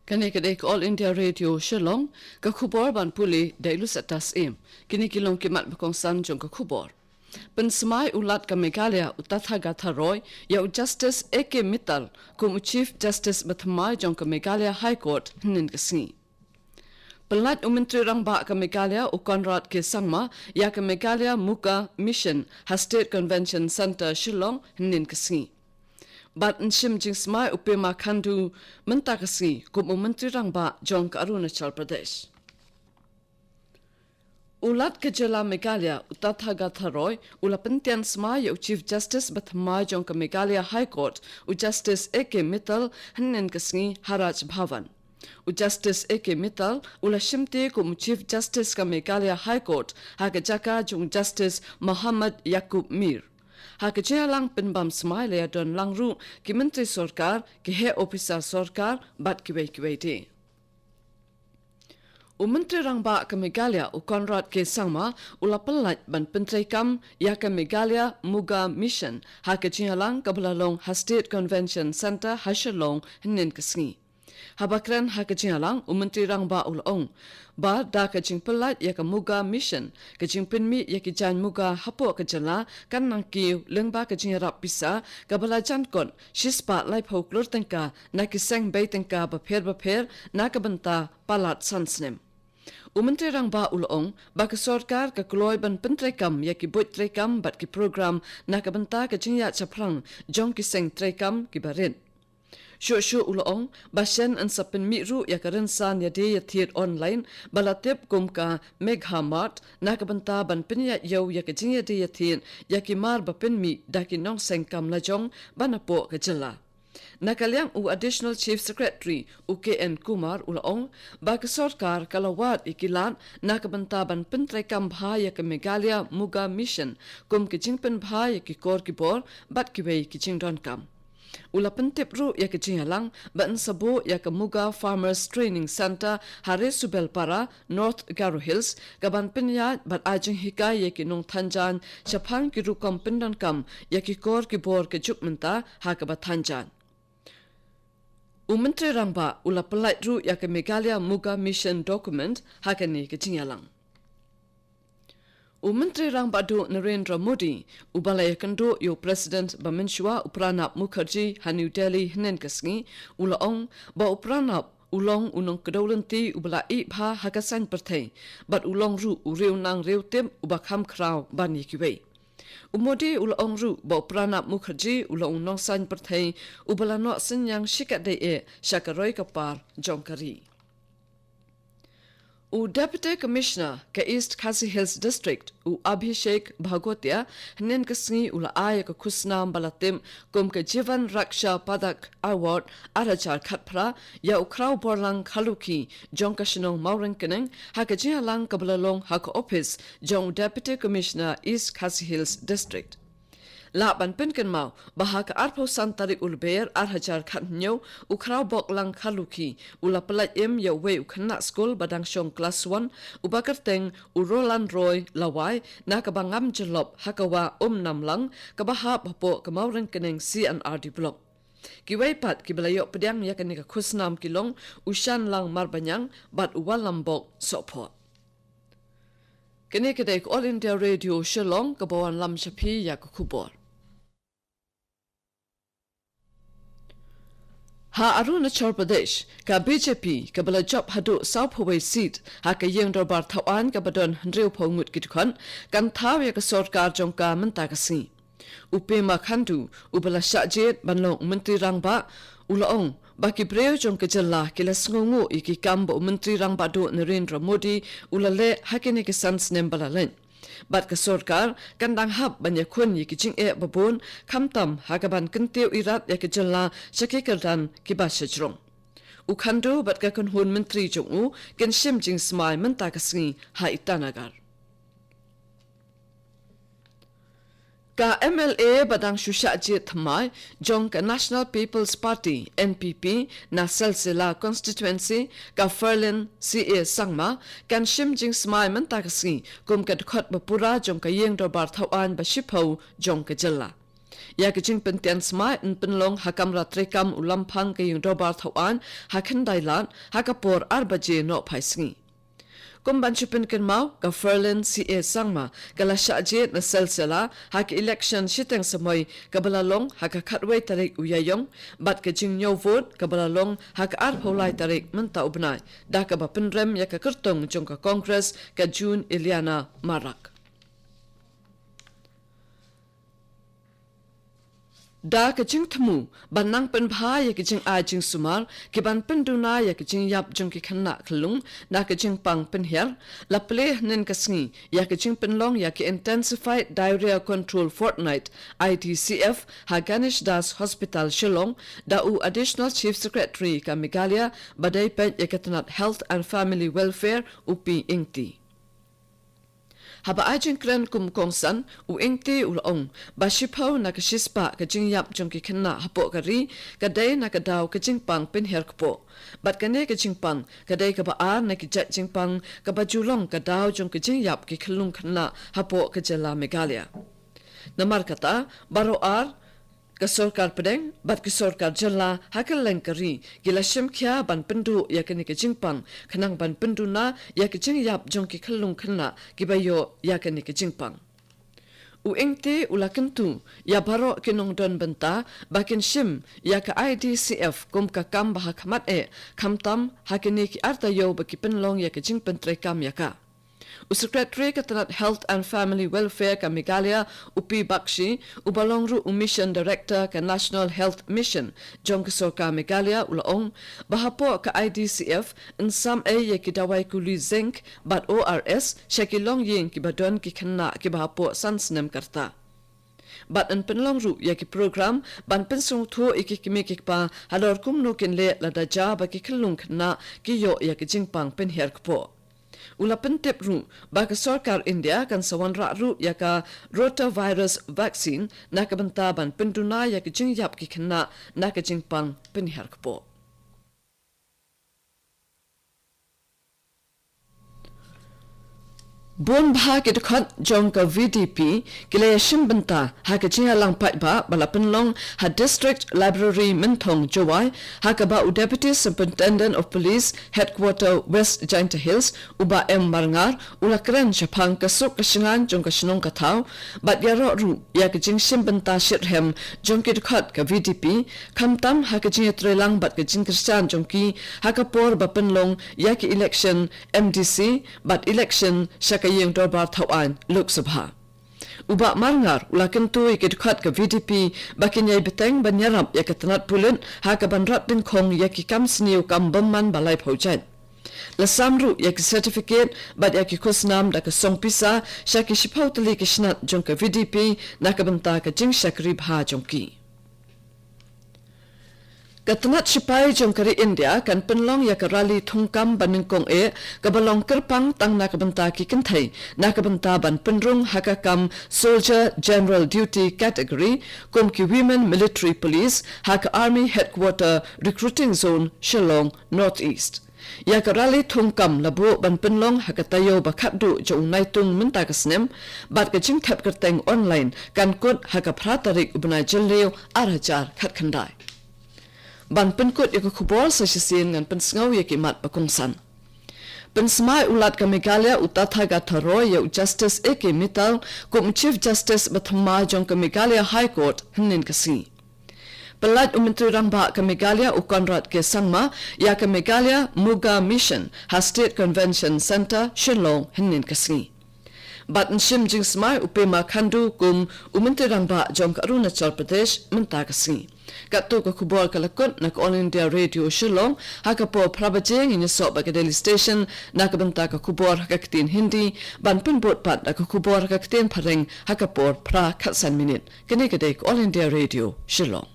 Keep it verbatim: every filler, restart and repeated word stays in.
Kane ka dei ka All India Radio Shillong, ka khubor ban pule da i Lusetta Syiem. Kine ki long ki mat ba kongsan jong ka khubor. Pynsmai u Lat ka Meghalaya u Tathagata Roy ïa u Justice A K Mittal kum u Chief Justice bathymmai jong ka Meghalaya High Court hynnin ka sngi. Pynlait u Myntri Rangbah ka Meghalaya u Conrad K Sangma ïa ka Meghalaya Muga Mission ha State Convention Centre Shillong hynnin ka sngi. Bad yn shim jingsmai u Pema Khandu mynta ka sngi kum u Myntri Rangbah jong ka Arunachal Pradesh. U Lat ka jylla Meghalaya u Tathagata Roy u la pyntian smai ïa u Chief Justice bathymmai jong ka Meghalaya High Court u Justice A K Mittal hynnin ka sngi ha Raj Bhavan. U Justice A K Mittal u la shimti kum u Chief Justice ka Meghalaya High Court ha ka jaka jong u Justice Mohammad Yaqub Mir. Ha ka jingïalang pynbam smai la ïadon lang ruh ki myntri sorkar, ki heh ophisar sorkar bad kiwei kiwei de. U Myntri Rangbah ka Meghalaya u Conrad K Sangma u la pynlait ban pyntreikam ïa ka Meghalaya Muga Mission ha ka jingïalang kaba la long ha State Convention Centre ha Shillong hynnin ka sngi. Haba kren ha ka jingïalang u Myntri Rangbah u la ong ba da ka jingpynlait ïa ka Muga Mission, ka jingpynmih ïa ki jaiñ Muga hapoh ka jylla kan nang kiew lyngba ka jingïarap pisa kaba la jan kot shispah laiphew klur tyngka na ki seng bei tyngka bapher bapher na ka bynta palat san snem. U Myntri Rangbah u la ong ba ka sorkar ka kloi ban pyntreikam ïa ki buit treikam bad ki program na ka bynta ka jingïaid shaphrang jong ki seng treikam kiba rit. Shuh shuh u la ong ba shen yn sa pynmih ruh ïa ka rynsan ïadie ïathied online ba la tip kum ka Megha Mart na ka bynta ban pynïaid ïew ïa ka jingïadie ïathied ïa ki mar ba pynmih da ki nongseng kam lajong ba napoh ka jylla. Na ka liang u Additional Chief Secretary u K N Kumar u la ong ba ka sorkar ka la wad ïa ki lad na ka bynta ban pyntreikam bha ïa ka Meghalaya Muga Mission kum ka jingpynbha ïa ki kor ki bor bad kiwei ki jingdonkam. U la pyntip ruh ïa ka jingïalang ba yn sa buh ïa ka Muga Farmers Training Centre ha Resubelpara, North Garo Hills, kaban pynïaid bad ai jinghikai ïa ki nongthan jaiñ shaphang ki rukom pyndonkam ïa ki kor ki bor ka juk mynta ha kaba than jaiñ. U Myntri Rangbah u la pynlait ruh ïa ka Meghalaya Muga Mission document ha kane ka jingïalang. U Myntri Rangbah Duh Narendra Modi uba la ïakynduh ïa u President ba mynshuwa u Pranab Mukherjee ha New Delhi hynnin ka sngi u la ong ba u Pranab u long u nongkdew lynti uba la ïeh bha ha ka saiñ pyrthei bad u long ruh u riew nang riew tip uba kham khraw ban ïa kiwei. U Modi u la ong ruh ba u Pranab Mukherjee u long u nongsaiñ pyrthei uba la noh synñiang shikatdei eh sha ka roi ka par jong ka ri. U Deputy Commissioner ka East Khasi Hills District u Abhishek Bhagotia hynnin ka sngi u la ai ïa ka khusnam ba la tip kum ka Jeevan Raksha Padak Award ar hajar khatphra ïa u Khrawborlang Kharlukhi jong ka shnong Mawryngkneng ha ka jingïalang kaba la long ha ka ophis jong u Deputy Commissioner East Khasi Hills District. Lah ban pynkynmaw ba ha ka arphew san tarik u Lber ar hajar khathynñiew u Khrawboklang Kharlukhi u la pyllait im ïa uwei u khynnah skul ba dang shong klas one uba kyrteng u Roland Roy Lawai na kaba ngam jyllop ha ka wah Umnamlang kaba hap hapoh ka Mawryngkneng C and R D Block. Kiwei pat kiba la ïoh pdiang ïa kane ka khusnam ki long u Shanlang Marbaniang bad u Walambok Sohphoh. Kane ka dei ka All India Radio Shillong kaba wanlam sha phi ïa ka khubor. Ha Arunachal Pradesh, ka B J P kaba la jop haduh sawphew wei seat ha ka ïing dorbar thawaiñ kaba don hynriewphew ngut ki dkhot kan thaw ïa ka sorkar jong ka mynta ka sngi. U Pema Khandu uba la shah jied ban long u Myntri Rangbah u la ong ba ki briew jong ka jylla ki la sngewnguh ïa ki kam ba u Myntri Rangbah Duh Narendra Modi u la leh ha kine ki san snem ba la leit. Bad ka sorkar kan dang hap ban ïakhun ïa ki jingeh babun khamtam ha kaban kyntiew irat ïa ka jylla sha ki kyrdan kiba shajrong. U Khandu bad ka kynhun myntri jong u kin shim jingsmai mynta ka sngi ha Itanagar. Ka M L A ba dang shu shah jied thymmai jong ka National People's Party, N P P, na Silsila Constituency, ka Ferlin C A Sangma, kan shim jingsmai mynta ka sngi kum ka dkhot ba pura jong ka ïing dorbar thawaiñ ba shiphew jong ka jylla. Ïa ka jingpyntian smai yn pynlong ha kamra treikam u lamphang ka ïing dorbar thaw aiñ ha khyndai lad ha ka por ar baje nohphai sngi. Kum ban shu pynkynmaw, ka Ferlin C A Sangma ka la shah jied na Silsila ha ka election shiteng samoi kaba la long ha ka khatwei tarik u Ïaïong, bad ka jingñiew vote kaba la long ha ka arphew lai tarik mynta u bnai, da kaba pynrem ïa ka kyrtong jong ka Congress, ka June Eliana Marak. Da ka jingthmu ban nang pynbha ïa ka jingai jingsumar ki ban pynduna ïa ka jingïap jong ki khynnah khyllung na ka jingpang pynhiar, la plie hynnin ka sngi ïa ka jingpynlong ïa ka Intensified Diarrhea Control Fortnight, I D C F, ha Ganesh Das Hospital Shillong, da u Additional Chief Secretary ka Meghalaya ba dei peit ïa ka tnat Health and Family Welfare, u P Ingti. Haba ai jingkren kum u kongsan, u Ingti u la ong ba shiphew na ka shispah ka jingïap jong ki khynnah hapoh ka ri ka dei na ka daw ka jingpang pynhiar kpoh. Bad kane ka jingpang ka dei kaba ar na ki jait jingpang kaba ju long ka daw jong ka jingïap ki khyllung khynnah hapoh ka jylla Meghalaya. Namar kata, baroh ar ka sorkar pdeng bad ka sorkar jylla ha kylleng ka ri ki la shim khia ban pynduh ïa kane ka jingpang, khnang ban pynduna ïa ka jingïap jong ki khyllung khynnah kiba ïoh ïa kane ka jingpang. U Ingti u la kyntu ïa baroh ki nongdon bynta ba kin shim ïa ka I D C F kum ka kam ba ha khmat eh, khamtam ha kine ki ar taïew ba ki pynlong ïa ka jingpyntreikam ïa ka. U Secretary ka tnat Health and Family Welfare ka Meghalaya, u P Bakshi, uba long ruh u Mission Director ka National Health Mission jong ka sorkar Meghalaya, u la ong ba hapoh ka I D C F yn sam ei ïa ki dawai kuli zinc bad O R S sha ki longïing kiba don ki khynnah kiba hapoh san snem ka rta. Bad yn pynlong ruh ïa ki program ban pynsngewthuh ïa ki kmie ki kpa halor kumno kin leh lada jia ba ki khyllung khynnah ki ïoh ïa ki jingpang pynhiar kpoh. U la pyntip ruh ba ka sorkar India kan sa wanrah ruh ïa ka rotavirus vaccine na ka bynta ban pynduna ïa ka jingïap ki khynnah na ka jingpang pynhiar kpoh. Bun bha ki dkhot jong ka V D P ki la ïashim bynta ha ka jingïalang paidbah ba la pynlong ha District Library Mynthong, Jowai, ha kaba u Deputy Superintendent of Police, Headquarter West Jaintia Hills, u Bah M Marngar, u la kren shaphang ka suk ka shngaiñ jong ka shnong ka thaw bad ïaroh ruh ïa ka jingshim bynta shitrhem jong ki dkhot ka V D P, khamtam ha ka jingïatreilang bad ka jingkyrshan jong ki ha ka por ba pynlong ïa ki election M D C bad election sha ka ïing dorbar thaw aiñ Lok Sabha. U Bah Marngar u la kyntu ïa ki dkhot ka V D P ba kin ïai bteng ban ïarap ïa ka tnat pulit ha kaban rat dyngkhong ïa ki kam sniew kam bymman ba laiphew jait. La sam ruh ïa ki certificate bad ïa ki khusnam da ka song pisa sha ki shiphew tylli ki shnat jong ka V D P na ka bynta ka jingshakri bha jong ki. Ka tnat shipai jong ka ri India kan pynlong ïa ka rally thungkam ba nyngkong eh, kaba long kyrpang tang na ka bynta ki kynthei na ka bynta ban pynrung ha ka kam Soldier General Duty Category kum ki Women Military Police ha ka Army Headquarter Recruiting Zone, Shillong, North East. Ïa ka rally thungkam la buh ban pynlong ha ka taïew ba khatduh jong u Naitung mynta ka snem, bad ka jingthep kyrteng online kan kut ha ka phra tarik u bnai Jylliew ar hajar khatkhyndai. Ban pynkut ïa ka khubor sa shisien ngan pynsngew ïa ki mat ba kongsan. Pynsmai u Lat ka Meghalaya u Tathagata Roy ïa u Justice A K Mittal kum u Chief Justice ba thymmai jong ka Meghalaya High Court hynnin ka sngi. Pynlait u Myntri Rangbah ka Meghalaya u Conrad K Sangma ïa ka Meghalaya Muga Mission ha State Convention Centre, Shillong, hynnin ka sngi. Bad yn shim jingsmai u Pema Khandu kum u Myntri Rangbah jong ka Arunachal Pradesh mynta ka sngi. Katto ka khubor ka la kut na ka All India Radio Shillong, ha ka por phra baje ngin ïasoh bad ka Delhi Station na ka bynta ka khubor ha ka ktien Hindi, ban pynbud pat da ka khubor ha ka ktien Phareng ha ka por phra khatsan minit. Kane ka dei ka All India Radio Shillong.